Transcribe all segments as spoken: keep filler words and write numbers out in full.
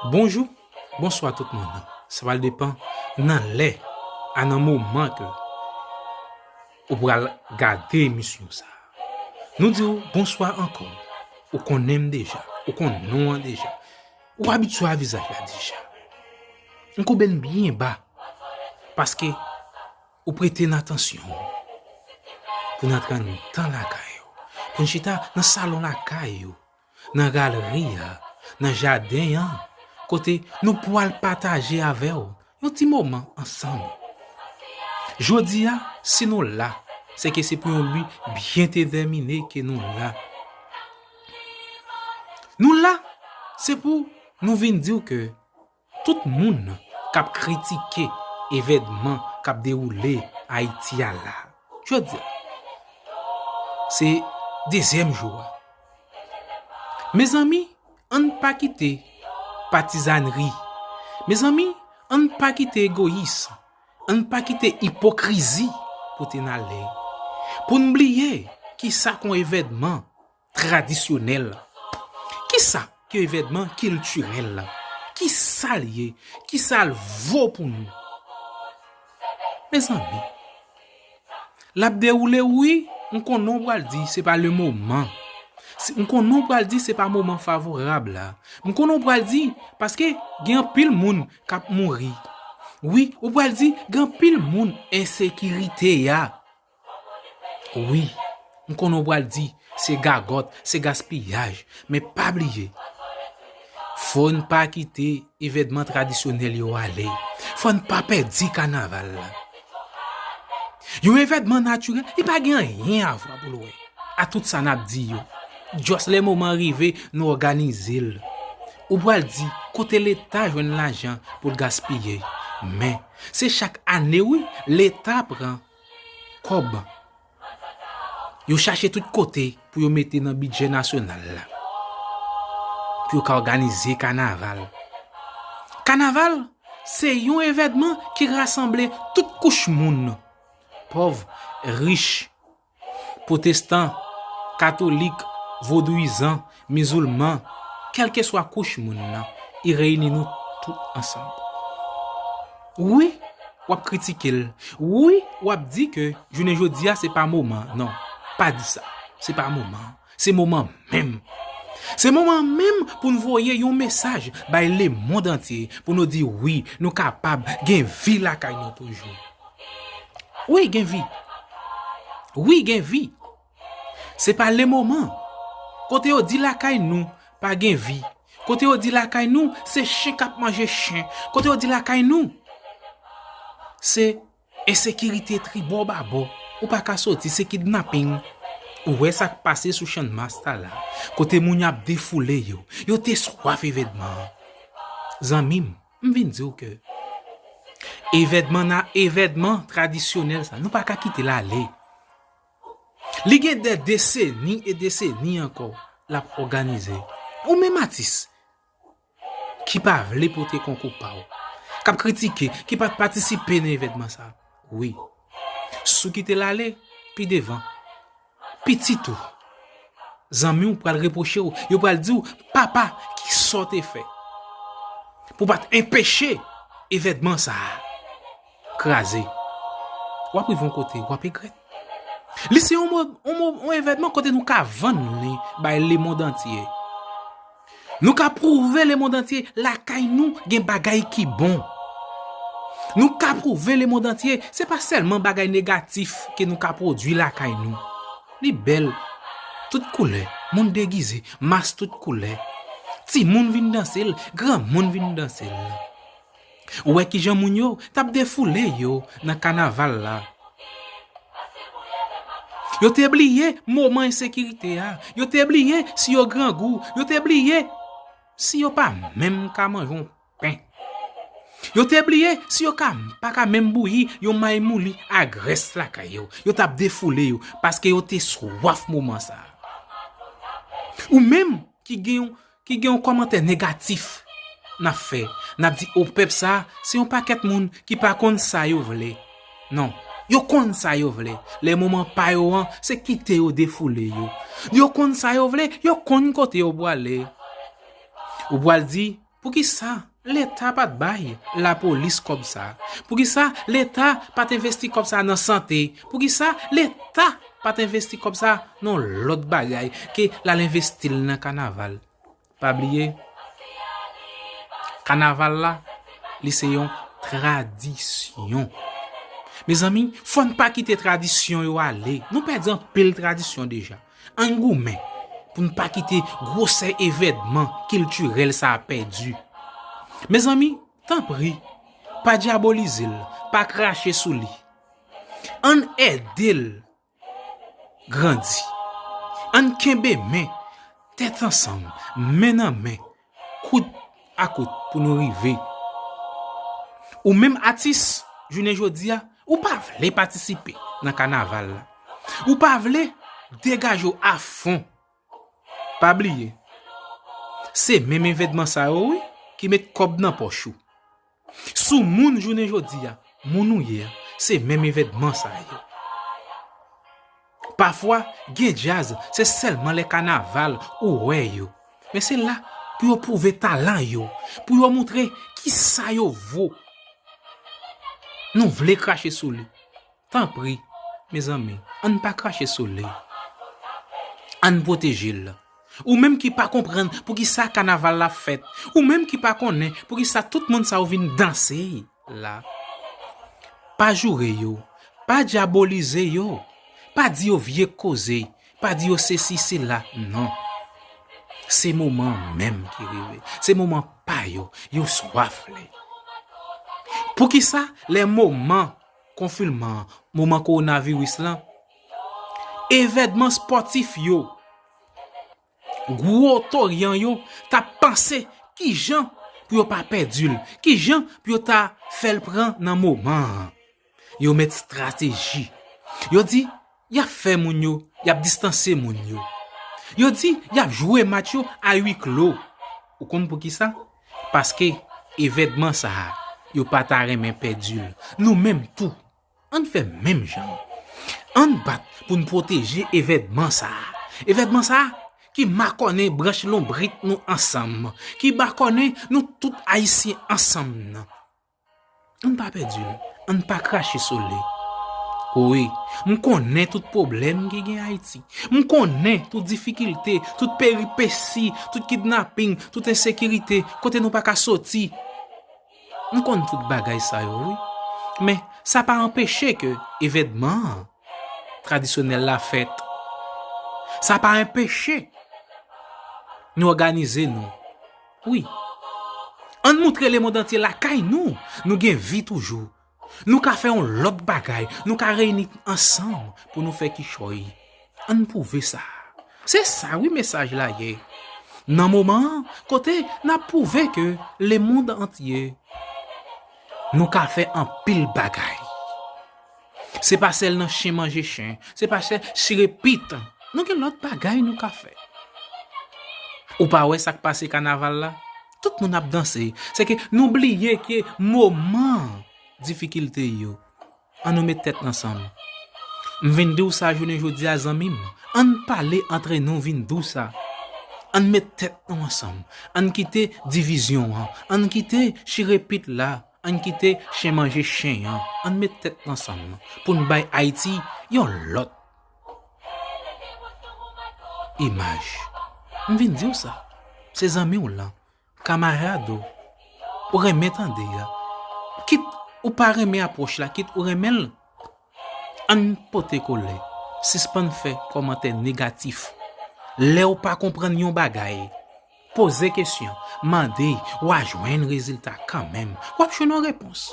Bonjou, bonswa tout moun. Sa pral depann nan lè a, nan moman ke ou pral gade emisyon sa. Nou di w bonswa ankò. Ou konnen m deja, ou konn non an deja. Ou abitye a vizaj la deja. M koube n byen ba, paske ou prete n atansyon pou n antre anndan lakay ou, pou n chita nan salon lakay ou, nan galri a, nan jaden an, kote nou pral pataje avè w yon ti moman ansanm. Jodi a, si nou la, se ke se pou yon bi byen detèmine ke nou la. Nou la, se pou nou vin di w ke tout moun k ap kritike evènman k ap dewoule Ayiti a la, jodi a, se dezyèm jou a. Mezanmi, ann pa kite patizanri. Mezanmi, ann pa kite egoyis. Ann pa kite ipokrizi pote n ale. Pou n bliye kisa k yon evènman tradisyonèl. Kisa k yon evènman kiltirèl? Kisa l ye? Kisa l vo pou nou? Mezanmi, l ap dewoule, wi, m konnen w pral di se pa le moman. Se- M konnen w pral di se pa moman favorab la. M konnen w pral di, paske gen anpil moun k ap mouri. Wi, ou pral di gen anpil moun ensekirite a. Wi, m konnen w pral di se gagòt, se gaspiyaj, men pa bliye, fò n pa kite evènman tradisyonèl yo ale. Fò n pa pèdi kanaval la. Yon evènman natirèl, li pa gen anyen a vwa pou l wè a tout sa n ap di yo. Just lè moman an rive, nou òganize l. Ou pral di, kote Leta jwenn lajan pou l gaspiye? Men, se chak ane, wi, Leta pran kòb. Yo chache tout kote pou yo mete nan bidjè nasyonal la, pou yo ka òganize kanaval. Kanaval, se yon evènman ki rasanble tout kouch moun, pòv, rich, pwotestan, katolik, vodouyizan, mizoulman, kèlkeswa kouch moun nan, li reyini nou tout ansanm. Wi, w ap kritike l. Wi, w ap di ke jounen jodi a se pa moman. Non, pa di sa. Se pa moman. Se moman menm. Se moman menm pou n voye yon mesaj bay lemonn antye, pou nou di wi, nou kapab gen vi lakay nou toujou. Wi, gen vi. Wi, gen vi. Se pa lemoman. Kote yo di lakay nou pa gen vi. Kote yo di lakay nou se chen k ap manje chen. Kote yo di lakay nou se ensekirite tribò babò. Ou pa ka soti, se kidnaping. Ou wè sa k pase sou Channmas tala, kote moun yo ap defoule yo. Yo te swaf evènman an. Zanmi m, m vin di w ke evènman na evènman tradisyonèl sa, nou pa ka kite l ale. Li gen dè deseni e deseni ankò l ap òganize. Ou menm atis ki pa vle pote konkou pa w, k ap kritike, ki pa t patisipe nan evènman sa, wi. Si w kite l ale, pi devan, pitit ou, zanmi w pral repwoche w, yo pral di w, papa, kisa w te fè pou w pa t enpeche evènman sa a kraze? W ap rive yon kote, w ap regrèt. Li se yon mo, yon mo, yon evènman kote nou ka vann li bay lemonn antye. Nou ka pwouve lemonn antye lakay nou gen bagay ki bon. Nou ka pwouve lemonn antye se pa sèlman bagay negatif ke nou ka pwodui lakay nou. Li bèl, tout koulè, moun degize, mas tout koulè. Timoun vin danse l, granmoun vin danse l. Ou wè kijan moun yo t ap defoule yo nan kanaval la. Yo te bliye moman ensekirite a. Yo te bliye si yo grangou. Yo te bliye si yo pa menm ka manje yon pen. Yo te bliye si yo ka, pa ka menm bouyi yon may mouli a grès lakay yo. Yo t ap defoule yo paske yo te swaf moman sa a. Ou menm ki gen yon ki gen yon kòmantè negatif n ap fè, n ap di, o, pèp sa a, se yon pakèt moun ki pa konn sa yo vle. Non, yo konn sa yo vle. Lè moman pa yo an, se kite yo defoule yo. Yo konn sa yo vle, yo konn kote yo pwale. Ou pral di, Poukisa Leta pa t bay lapolis kòb sa? Poukisa Leta pa t envesti kòb sa nan sante? Poukisa Leta pa t envesti kòb sa nan lòt bagay ke l al envesti l nan kanaval? Pa bliye, kanaval la, li se yon tradisyon. Mezanmi, fò n pa kite tradisyon yo ale. Nou pèdi anpil tradisyon deja. Ann goumen pou n pa kite gwosè evènman kiltirèl sa a pèdi. Mezanmi, tanpri, pa dyabolize l, pa krache sou li. Ann ede l grandi. Ann kenbe men, tèt ansanm, men nan men, kout a kout pou nou rive. Ou menm atis, jounen jodi a, ou pa vle patisipe nan kanaval la. Ou pa vle degaje w afon. Pa bliye, se menm evènman sa yo, wi, ki met kòb nan pòch ou. Si w moun jounen jodi a, moun ou ye a, se menm evènman sa yo. Pafwa, gen djaz, se sèlman lè kanaval ou wè yo. Men se la pou yo pwouve talan yo, pou yo montre kisa yo vo. Nou vle krache sou li. Tanpri, mezanmi, ann pa krache sou li. Ann pwoteje l. Ou menm ki pa konprann poukisa kanaval la fèt, ou menm ki pa konnen poukisa tout moun sa yo vin danse la, pa joure yo, pa dyabolize yo, pa di yo vye koze, pa di yo sesi sela, non. Se moman an menm ki rive. Se moman pa yo. Yo swaf li. Poukisa lè moman konfinman an, moman kowonaviris lan, evènman spòtif yo, gwo toryan yo t ap panse kijan pou yo pa pèdi l, kijan pou yo ta fè l pran nan moman an. Yo met estrateji. Yo di, y ap fè moun yo, y ap distanse moun yo. Yo di, y ap jwe match yo a wi klo. Ou konn poukisa? Paske evènman sa a, yo pa ta renmen pèdi l. Nou menm tou, ann fè menm jan. Ann bat pou n pwoteje evènman sa a. Evènman sa a ki makònen branch lonbrit nou ansanm, ki makònen nou tout Ayisyen ansanm nan. Ann pa pèdi l, ann pa krache sou li. Wi, m konnen tout pwoblèm ki gen Ayiti. M konnen tout difikilte, tout peripesi, tout kidnaping, tout ensekirite, kote nou pa ka soti. M konn tout bagay sa yo, wi. Men, sa pa anpeche ke evènman an tradisyonèl la fèt. Sa pa anpeche nou òganize nou. Wi. Ann moutre lemonn antye lakay nou, nou gen vi toujou. Nou ka fè yon lòt bagay, nou ka reyini ansanm pou nou fè kichòy. Ann pwouve sa. Se sa wi mesaj la ye. Nan moman an, kote n ap pwouve ke lemonn antye, nou ka fè anpil bagay. Se pa sèl nan chen manje chen, se pa sèl chire pit. Nou gen lòt bagay nou ka fè. Ou pa wè sa k pase kanaval la? Tout moun ap danse. Se ke nou bliye ke moman difikilte yo. Ann nou met tèt n ansanm. M vin di w sa jounen jodi a, zanmi m. Ann pale antre nou, vin di w sa. Ann met tèt nou ansanm. Ann kite divizyon an. Ann kite chire pit la. Ann kite chen manje chen an. Ann met tèt n ansanm pou n bay Ayiti yon lòt imaj. M vin di w sa. Se zanmi w lan. Kamarad ou, ou renmen tande a. Kit ou pa renmen apwòch la, kit ou renmen l, ann pote kole. Sispann fè kòmantè negatif. Lè w pa konprann yon bagay, poze kesyon, mande, w a jwenn rezilta kanmenm. W ap jwenn yon repons.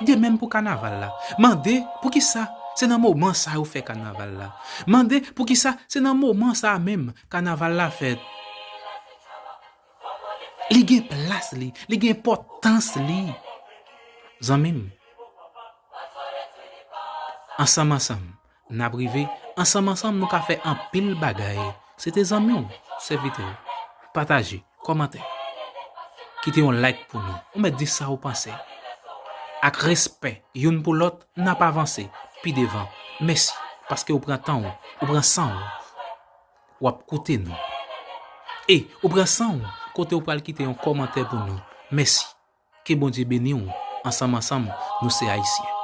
De menm pou kanaval la. Mande poukisa se nan moman sa yo fè kanaval la. Mande poukisa se nan moman sa menm kanaval la fèt. Li gen plas li, li gen enpòtans li. Zanmi m, ansanm ansanm, n ap rive, ansanm ansanm nou ka fè anpil bagay. Se te zanmi w, sèvitè w. Pataje, kòmante. Kite yon like pou nou. Ou mèt di sa ou panse. Ak respè, youn pou lòt, n ap avanse pi devan. Mèsi, paske ou pran tan w, ou pran san w. W ap koute nou. E ou pran san w kote w pral kite yon kòmantè pou nou. Mèsi. Ke Bondye beni w. Ansanm, ansanm, nou se Ayisyen.